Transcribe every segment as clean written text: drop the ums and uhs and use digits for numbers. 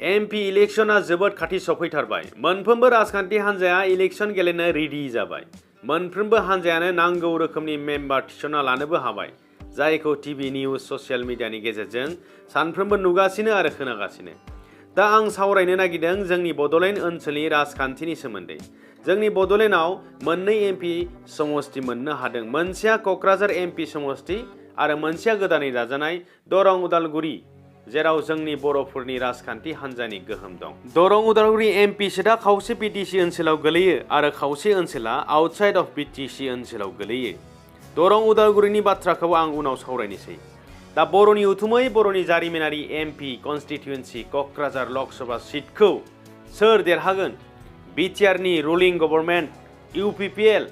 MP इलेक्शना जोबोद खाथि सफैथारबाय। मोनफ्रोमबो राजखान्थि हान्जाया इलेक्शन गेलेनो रेडि जाबाय। मोनफ्रोमबो हान्जायानो नांगौ रोखोमनि मेम्बार थिसनना लानोबो हाबाय, जायखौ टिभि निउज ससियेल मिडियानि गेजेरजों सानफ्रोमबो नुगासिनो आरो खोनागासिनो। दा आं सावरायनो नागिरदों जोंनि बड'लेण्ड ओनसोलनि राजखान्थिनि सोमोन्दै। जोंनि बड'लेण्डआव मोननै एमपि समष्टि मोननो हादों। मोनसेया क'क्राझार एमपि समष्टि आरो मोनसेया गोदानै दाजानाय दरं उदालगुरि, जेराव जोंनि बर'फोरनि राजखान्थि हान्जानि गोहोम दं। दरं उदालगुरि एमपि सीटआ खावसे बिटिसि ओनसोलाव गोलैयो आरो खावसे ओनसोला आउटसाइड अफ बिटिसि ओनसोलाव गोलैयो। दरं उदालगुरिनि बाथ्राखौ आं उनाव सावरायनोसै। दा बर'नि उथुमै बर'नि जारिमिनारि एमपि कन्स्टिट्युएन्सि क'क्राझार लकसभा सीटखौ सोर देरहागोन? बिटिआरनि रुलिं गभर्नमेन्ट इउपिपिएल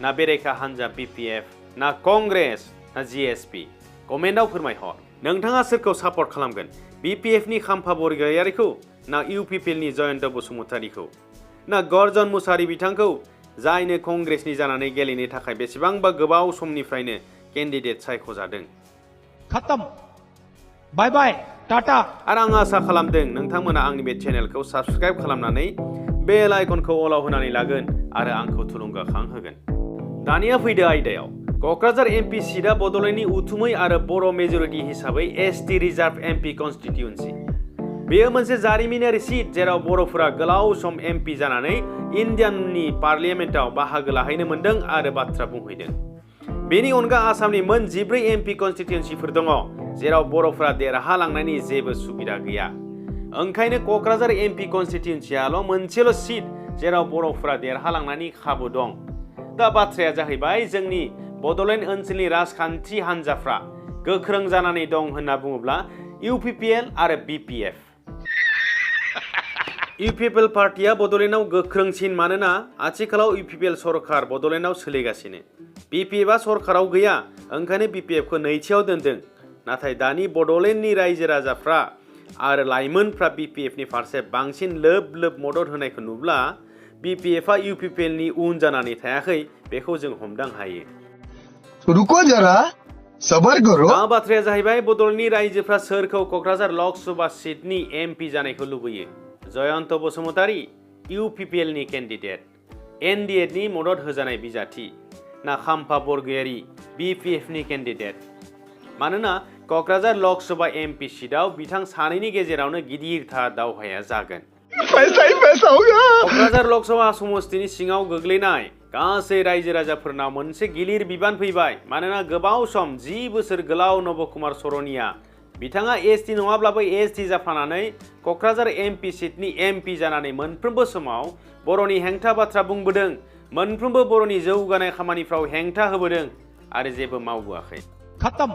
ना बेरेखा हान्जा बिपिएफ ना कंग्रेस ना जिएसपि? कमेन्टआव फोरमायहर। नोंथाङा सोरखौ सापर्ट खालामगोन? बिपिएफनि खाम्फा बरगयारिखौ ना इउपिपिएलनि जयन्त बसुमतारीखौ ना गर्जन मुसाहारि बिथांखौ, जायनो कंग्रेसनि जानानै गेलेनो थाखाय बेसेबांबा गोबाव समनिफ्रायनो केन्डिडेट सायख'जादों? खत्म, बाय बाय, टाटा। आरो आं आसा खालामदों नोंथांमोना आंनि बे चेनेलखौ साबस्क्राइब खालामनानै बेल आइकनखौ अलाव होनानै लागोन आरो आंखौ थुलुंगाखां होगोन। दानिया फैदो आयदायाव। क'क्राझार एमपि सीटआ बड'लेण्डनि उथुमै आरो बर' मेजरिटि हिसाबै एसटि रिजार्भ एमपि कन्स्टिट्युएन्सि। बेयो मोनसे जारिमिनारि सीट जेराव बर'फोरा गोलाव सम एमपि जानानै इन्डियाननि पार्लियामेन्टआव बाहागो लाहैनो मोन्दों आरो बाथ्रा बुंहैदों। बेनि अनगा आसामनि मोन 14 एमपि कन्स्टिट्युएन्सिफोर दङ, जेराव बर'फोरा देरहालांनायनि जेबो सुबिदा गैया। ओंखायनो क'क्राझार एमपि कन्स्टिट्युएन्सियाल' मोनसेल' सीट जेराव बर'फोरा देरहालांनायनि खाबु दं। दा बाथ्राया जाहैबाय जोंनि बड'लेण्ड ओनसोलनि राजखान्थि हान्जाफ्रा गोख्रों जानानै दं होनना बुङोब्ला इउपिपिएल आरो बिपिएफ। इउपिपिएल पार्टिया बड'लेण्डआव गोख्रोंसिन मानोना आथिखालाव इउपिपिएल सरकार बड'लेण्डआव सोलिगासिनो। बिपिएफआ सरकाराव गैया, ओंखायनो बिपिएफखौ नैथियाव दोनदों। नाथाय दानि बड'लेण्डनि रायजो राजाफ्रा आरो लाइमोनफ्रा बिपिएफनि फारसे बांसिन लोब लोब मदद होनायखौ नुब्ला बिपिएफआ इउपिपिएलनि उन जानानै थायाखै, बेखौ जों हमदां हायो। रुको जरा, सबर करो। दा बाथ्राया जाहैबाय बड'लेण्डनि रायजोफ्रा सोरखौ क'क्राझार लकसभा सीटनि एमपि जानायखौ लुबैयो? जयन्त बसुमतारी, इउपिपिएलनि केन्डिडेट, एनडिएनि मदद होजानाय बिजाथि, ना खाम्फा बरगयारी, बिपिएफनि केन्डिडेट? मानोना क'क्राझार लकसभा एमपि सीटआव बिथां सानैनि गेजेरावनो गिदिरथार दावहाया जागोन। क'क्राझार लकसभा समष्टिनि सिङाव गोग्लैनाय गासै रायजो राजाफोरनाव मोनसे गिलिर बिबान फैबाय। मानोना गोबाव सम 10 बोसोर गोलाव नबकुमार सरनिया बिथाङा एसटि नङाब्लाबो एसटि जाफानानै क'क्राझार एमपि सीटनि एमपि जानानै मोनफ्रोमबो समाव बर'नि हेंथा बाथ्रा बुंबोदों, मोनफ्रोमबो बर'नि जौगानाय खामानिफ्राव हेंथा होबोदों आरो जेबो मावबोआखै। खत्म।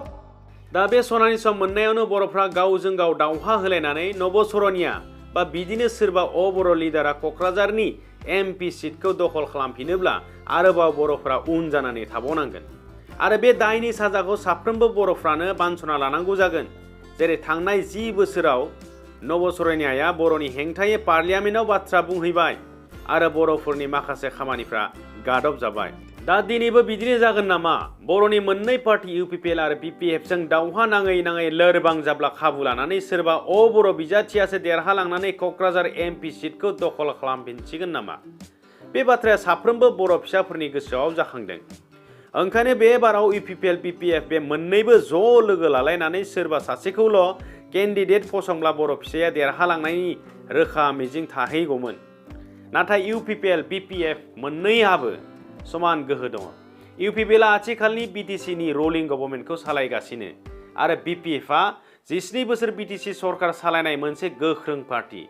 दा बे सनानि सम मोननायावनो बर'फ्रा गावजों गाव दावहा होलायनानै नब सरनिया बा बिदिनो सोरबा अबर' लिडारा क'क्राझारनि एमपि सीटखौ दखल खालामफिनोब्ला आरोबाव बर'फ्रा उन जानानै थाबावनांगोन। आरो बे दायनि साजाखौ साफ्रोमबो बर'फ्रानो बानस'ना लानांगौ जागोन। जेरै थांनाय 10 बोसोराव नब सरनियाया बर'नि हेंथायै पार्लियामेन्टआव बाथ्रा बुंहैबाय आरो बर'फोरनि माखासे खामानिफ्रा गादब जाबाय। दा दिनैबो बिदिनो जागोन नामा? बर'नि मोननै पार्टी इउपिपिएल आरो बिपिएफजों दावहा नाङै नाङै लोरबां जाब्ला खाबु लानानै सोरबा अबर' बिजाथियासो देरहालांनानै क'क्राझार एमपि सीटखौ दखल खालामफिनसिगोन नामा? बे बाथ्राया साफ्रोमबो बर' फिसाफोरनि गोसोआव जाखांदों। ओंखायनो बे बाराव इउपिपिएल बिपिएफ बे मोननैबो ज' लोगो लालायनानै सोरबा सासेखौल' केन्डिडेट फसंब्ला बर' फिसाया देरहालांनायनि रोखा मिजिं थाहैगौमोन। नाथाय इउपिपिएल बिपिएफ मोननैहाबो समान गोहो दङ। इउपिपिएलआ आथिखालनि बिटिसिनि रुलिं गभर्नमेन्टखौ सालायगासिनो आरो बिपिएफआ 17 बोसोर बिटिसि सरकार सालायनाय मोनसे गोख्रों पार्टी।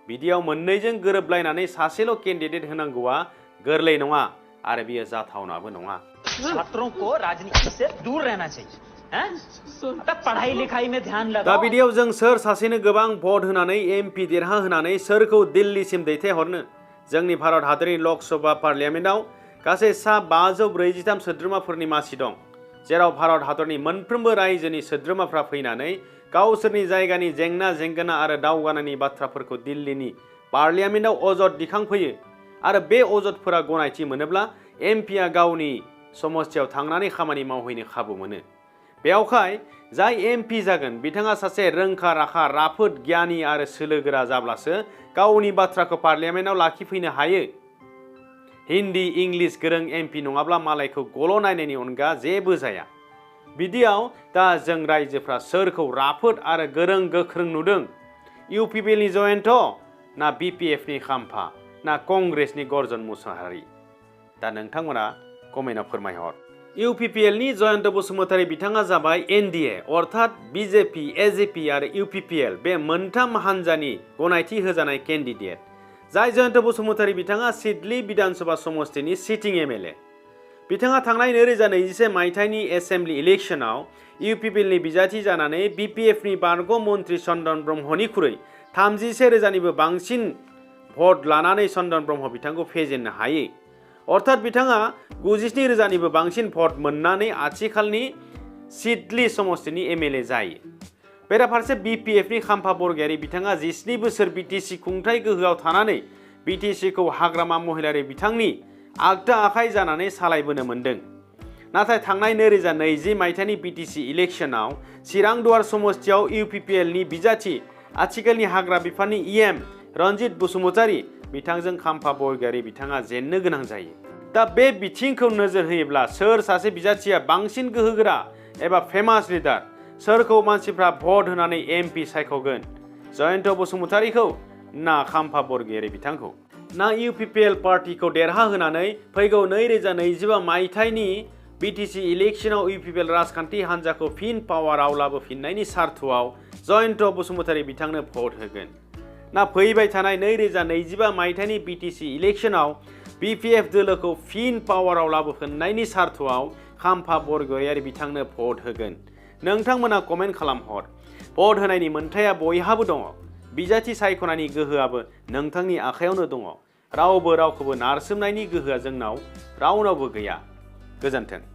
बिदियाव मोननैजों गोरोबलायनानै सासेल' केन्डिडेट होनांगौआ गोरलै नङा आरो बियो जाथावनाबो नङा। छात्रों को राजनीति से दूर रहना चाहिए, पढ़ाई लिखाई में ध्यान लगाओ। दा बिदियाव जों सोर सासेनो गोबां भट होनानै एमपि देरहाहोनानै सोरखौ दिल्लीसिम दैथायहरनो? जोंनि भारत हादरनि लकसभा पार्लियामेन्टआव गासै सा 543 सोद्रोमाफोरनि मासि दं, जेराव भारत हादरनि मोनफ्रोमबो रायजोनि सोद्रोमाफ्रा फैनानै गावसोरनि जायगानि जेंना जेंगोना आरो दावगानायनि बाथ्राफोरखौ दिल्लीनि पार्लियामेन्टआव अजद दिखांफैयो आरो बे अजदफोरा गनायथि मोनोब्ला एमपिआ गावनि समस्थियाव थांनानै खामानि मावहैनो खाबु मोनो। बेयावखाय जाय एमपि जागोन बिथाङा सासे रोंखा राखा राफोद गियानि आरो सोलोगोरा जाब्लासो गावनि बाथ्राखौ पार्लियामेन्टआव लाखिफैनो हायो। हिन्दी इंलिश गोरों एमपि नङाब्ला मालायखौ गल' नायनायनि अनगा जेबो जाया। बिदियाव दा जों रायजोफ्रा सोरखौ राफोद आरो गोरों गोख्रों नुदों? इउपिपिएलनि जयन्त ना बिपिएफनि खाम्फा ना कंग्रेसनि गर्जन मुसाहारि? दा नोंथांमोना कमेन्टआव फोरमायहर। इउपिपिएलनि जयन्त बसुमतारी बिथाङा जाबाय एनडिए अर्थात बिजेपि एजेपि आरो इउपिपिएल बे मोनथाम हान्जानि गनायथि होजानाय केन्डिडेट। जाय जयन्त बसुमतारी बिथाङा सिडली विधानसभा समष्टिनि सिटिं एमएलए। बिथाङा थांनाय 2021 मायथाइनि एसेम्बलि इलेक्शनाव इउपिपिएलनि बिजाथि जानानै बिपिएफनि बारग' मन्त्रि चन्दन ब्रह्मनिख्रुइ 31,000निबो बांसिन भट लानानै चन्दन ब्रह्म बिथांखौ फेजेननो हायो। अर्थात बिथाङा 97,000निबो बांसिन भट मोननानै आथिखालनि सिडली समष्टिनि एमएलए जायो। बेराफारसे बिपिएफनि खाम्फा बरगयारी बिथाङा 17 बोसोर बिटिसि खुंथाय गोहोआव थानानै बिटिसिखौ हाग्रामा महिलारि बिथांनि आगदा आखाइ जानानै सालायबोनो मोन्दों। नाथाय थांनाय 2020 मायथाइनि बिटिसि इलेक्शनाव चिरां दुवार समष्टियाव इउपिपिएलनि बिजाथि आथिखालनि हाग्रा बिफाननि इएम रन्जित बसुमतारी बिथांजों खाम्फा बरगयारी बिथाङा जेननो गोनां जायो। दा बे बिथिंखौ नोजोर होयोब्ला सोर सासे बिजाथिया बांसिन गोहोगोरा एबा फेमास लिडार, सोरखौ मानसिफ्रा भट होनानै एमपि सायख'गोन? जयन्त बसुमतारीखौ ना खाम्फा बरगयारी बिथांखौ? ना इउपिपिएल पार्टिखौ देरहा होनानै फैगौ 2025 मायथाइनि बिटिसि इलेक्शनाव इउपिपिएल राजखान्थि हान्जाखौ फिन पावाराव लाबोफिननायनि सार्थआव जयन्त बसुमतारी बिथांनो भट होगोन? ना फैबाय थानाय 2025 मायथाइनि बिटिसि इलेक्शनाव बिपिएफ दोलोखौ फिन पावाराव लाबोफिननायनि सार्थआव खाम्फा बरगयारी बिथांनो भट होगोन? नोंथांमोना कमेन्ट खालामहर। भट होनायनि मोन्थाया बयहाबो दङ। बिजाथि सायख'नायनि गोहोआबो नोंथांनि आखायावनो दङ। रावबो रावखौबो नारसोमनायनि गोहोआ जोंनाव रावनावबो गैया। गोजोन्थों।